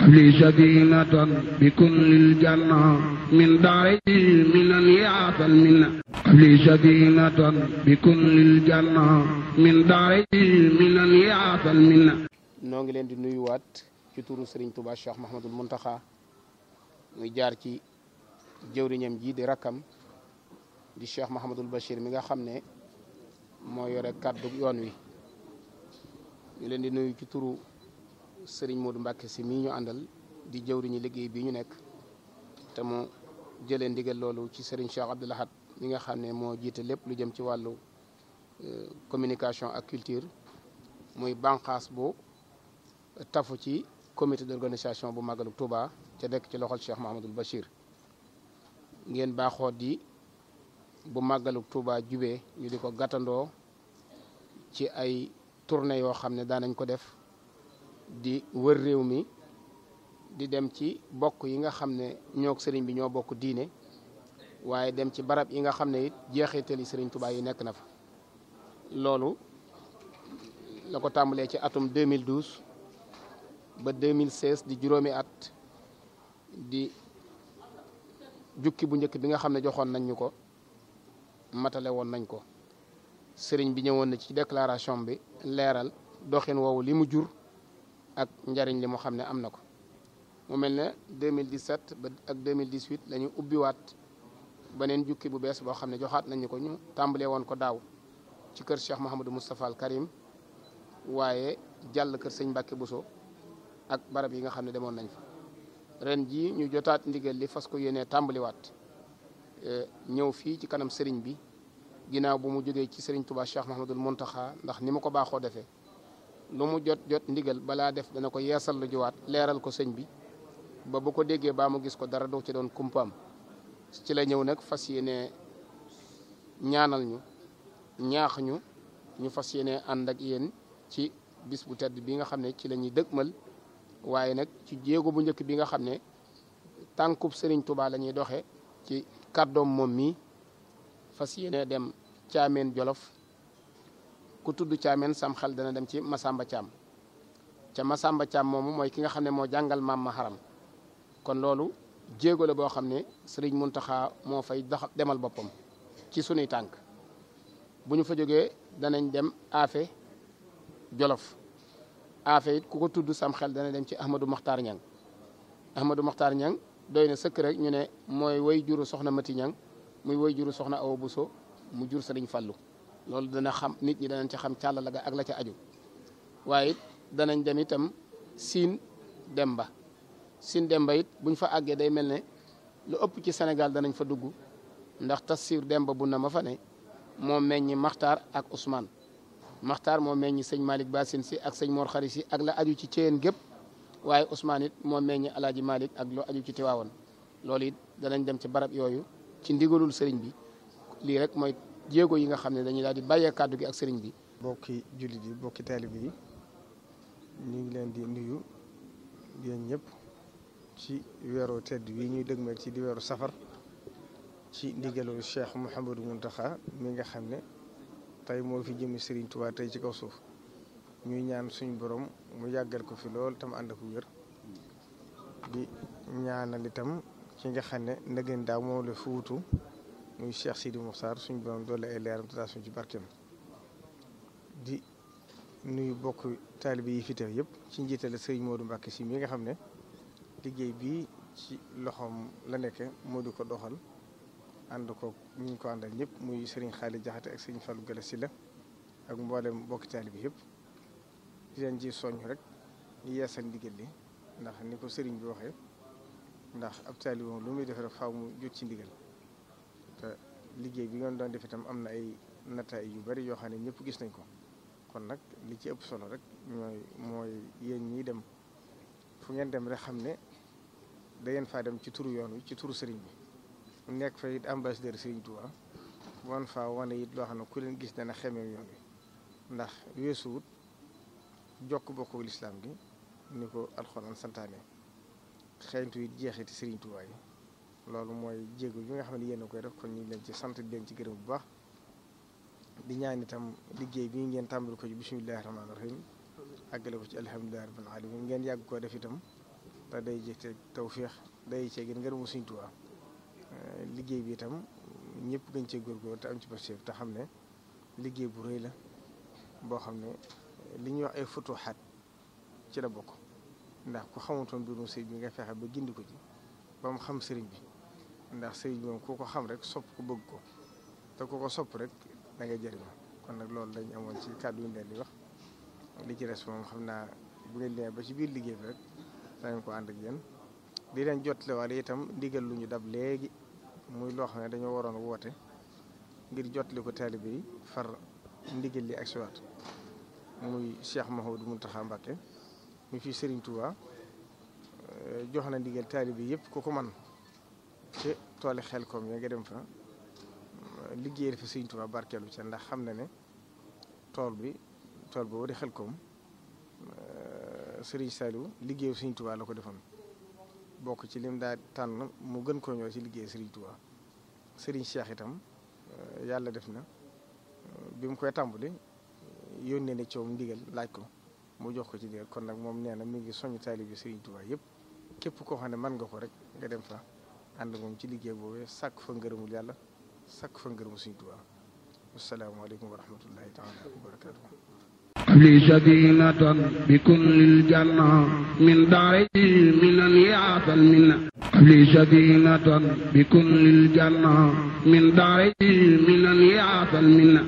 li sadinatan bi kullil janna min daari minan yaatal minna li sadinatan bi kullil janna min daari minan yaatal minna. noo ngi leen di nuyuwaat ci turu Serigne Touba Cheikh Mouhamadul Mountakha muy jaar ci jëwriñam ji di rakkam di Cheikh Mouhamadul Bachir mi nga xam ne moo yore kàddu yoon wi. ñu leen di nuyu ci turu Serigne Modou Mbacke si mii ñu àndal di jëwriñu liggéey bi ñu nekk te mu jëlee ndigal loolu ci Serigne Cheikh Abdoul Ahad mi nga xam ne moo jiite lépp lu jëm ci wàllu communication ak culture muy bànqaas bu tafu ci comité d'organisation bu Magalu Touba ca dekk ci loxol Cheikh Mouhamadul Bachir. ngeen baaxoo di bu Magalu Touba jubee ñu di ko gàttandoo ci ay tournée yoo xam ne daanañ ko def di wër réew mi di dem ci bokk yi nga xam ne ñoog sëriñ bi ñoo bokk diine waaye dem ci barab yi nga xam ne it jeexitali sëriñ Touba yi nekk na fa. loolu la ko tàmbalee ci atum 2012 ba 2016 di juróomi at di jukki bu njëkk bi nga xam ne joxoon nañ ñu ko matale woon nañ ko. sëriñ bi ñëwoon na ci déclaration bi leeral doxin woowu li mu jur ak njariñ li mu xam ne am na ko. mu mel ne 2017 ba ak 2018 la ñu ubbiwaat beneen jukki bu bees boo xam ne joxaat nañu ko ñu tàmbalee woon ko daaw ci kër Cheikh Mouhamadou Moustapha al Karim waaye jàll kër sëñ Mbacke Bousso ak barab yi nga xam ne demoon nañ fa. ren jii ñu jotaat ndigal li fas ko yéenee tàmbaliwaat ñëw fii ci kanam sëriñ bi ginnaaw bu mu jógee ci sëriñ Touba Cheikh Mouhamadul Mountakha ndax ni mu ko baaxoo defee lu mu jot ndigal balaa def dana ko yeesal lu jiwaat leeral ko sëñ bi ba bu ko déggee baa mu gis ko dara du ci doon kumpaam. ci la ñëw nag fas yéene ñaanal ñu ñaax ñu fas yéene ànd ak yéen ci bis bu tedd bi nga xam ne ci la ñuy dëgmal waaye nag ci jéego bu njëkk bi nga xam ne tànkub sëriñ Touba la ñuy doxee ci kàddoom moom mii fas yéene dem Caameen Jolof. ku tudd Caameen sam xel dana dem ci Masamba Caam ca Masamba Caam moomu mooy ki nga xam ne moo jàngal maam ma xaram kon loolu jéego la boo xam ne sëriñ Muntaxa moo fay demal boppam ci sunuy tànk. bu ñu fa jógee danañ dem Afe Jolof. Afe it ku ko tudd sam xel dana dem ci Ahmadou Mokhtar Ñang. Ahmadou Mokhtar Ñang doy na sëkk rek ñu ne mooy way juru soxna Mati Ñang muy way juru soxna Awa Bousso mu jur sëriñ Fallu. loolu dana xam nit ñi danañ ci xam càllala ga ak la ca aju waaye it danañ dem itam Siin Demba. Siin Demba it buñ fa àggee day mel ne lu ëpp ci Sénégal danañ fa dugg ndax Tafsir Demba bu na ma fa ne moo meññi Maxtaar ak Ousmane. Maxtaar moo meññi sëñ Malick Bassine si ak sëñ Mor Xari si ak la aju ci Ceyeen gépp waaye Ousmane it moo meññi Alaaji Malick ak lu aju ci Tiwaawoon. loolu it danañ dem ci barab yooyu ci ndigalul sëriñ bi. lii rek mooy jéego yi nga xam ne dañuy daal di bàyyee kàddu gi ak sëriñ bi. bokki jullit yi bokki taalibe yi ñu ngi leen di nuyu yéen ñëpp ci weeru tedd wi ñuy dëgmal ci di weeru safar ci ndigalu Cheikh Mouhamadou Mountakha mi nga xam ne tey moo fi jëmi Serigne Touba tey ci kaw suuf ñuy ñaan suñu borom mu yàggal ko fi lool tam ànd ak wér di ñaanal itam ci nga xam ne ndëgën daaw moom la fi wutu muy Cheikh Sidi Mokhtar suñu borom doole ay leeram te suñ ci barkeem di nuyu bokk taalibe yi fi teew yëpp ci njiitale Serigne Modou Mbacke si mi nga xam ne liggéey bii ci loxoom la nekk moo di ko doxal ànd ko ñu ko àndal ñëpp muy Serigne Xaali Jaxate ak Serigne Fallou Gala Sylla ak mboolem bokki taalibe yëpp di leen ci soññ rek ñu yeesal ndigal li ndax ni ko Serigne bi waxee ndax ab taalibe moom lu muy def rek faaw mu jot ci ndigal. te liggéey bi ngeen doon def itam am na ay nataay yu bari yoo xam ne ñëpp gis nañ ko kon nag li ci ëpp solo rek mooy yéen ñii dem fu ngeen dem rek xam ne da ngeen faa dem ci turu yoon wi ci turu sëriñ bi mu nekk fa it ambassadeur Sëriñ Tuubaa wan faa wane it loo xam ne ku leen gis dana xemee yoon wi ndax weesuwut jokk bokku lislaam gi ni ko alxuraan santaane xeeñtu it jeexiti Sëriñ Tuubaa yi. loolu mooy jéego bi nga xam ne yéen a koy def kon ñu ngi leen ci sant di leen ci gërëm bu baax di ñaan itam liggéey bi ngeen tàmbali ko ci bismillahi rahmaani rahim àggale ko ci alhamdulillahi rabbil alamin ngeen yàgg koo def itam te day jëte tawféex day cee gën ngërëmu Sëriñ Tuubaa liggéey bi itam ñëpp gën cee góorgóorlu te am ci pastéef te xam ne liggéey bu rëy la boo xam ne li ñuy wax ay futuxaat ci la bokk ndax ku xamutoon mbirum sëriñ bi nga fexe ba gindi ko ci ba mu xam sëriñ bi ndax sëriñ bi moom ku ko xam rek sopp ko bëgg ko te ku ko sopp rek da ngay jëriñoo kon nag loolu dañ amoon ci kàddu yi leen di wax li ci des moom xam naa bu ngeen demee ba ci biir liggéey bi rek danañ ko ànd ak yéen di leen jotle waale itam ndigal lu ñu dab léegi muy loo xam ne dañoo waroon woote ngir jotli ko taalibe yi far ndigal li ak siwaat muy Cheikh Mouhamadou Mountakha Mbacké mi fi Serigne Touba jox na ndigal taalibe yëpp ku ko man ci tooli Xelkom ya nga dem fa liggéey fa Serigne Touba barkeelu ca ndax xam na ne tool boobu di Xelkom Serigne Saliou liggéeyu Serigne Touba la ko defoon bokk ci lim daa tànn mu gën koo ñëw ci liggéey Serigne Touba Serigne Cheikh itam yàlla def na bi mu koy tàmbali yónnee ne coom ndigal laaj ko mu jox ko ci ndigal kon nag moom nee na mi ngi soññ taalibe Serigne Touba yëpp képp koo xam ne mën nga ko rek nga dem fa ànd moom ci liggéey boobee sàkk fa ngërëmul yàlla sàkk fa ngërëmul Serigne Touba asalaamaaleykum wa rahmatullahi taala wa barakaatu. li sadinatan bi kullil janna min daari minan yaatal minna li sadinatan bi kullil janna min daari minan yaatal minna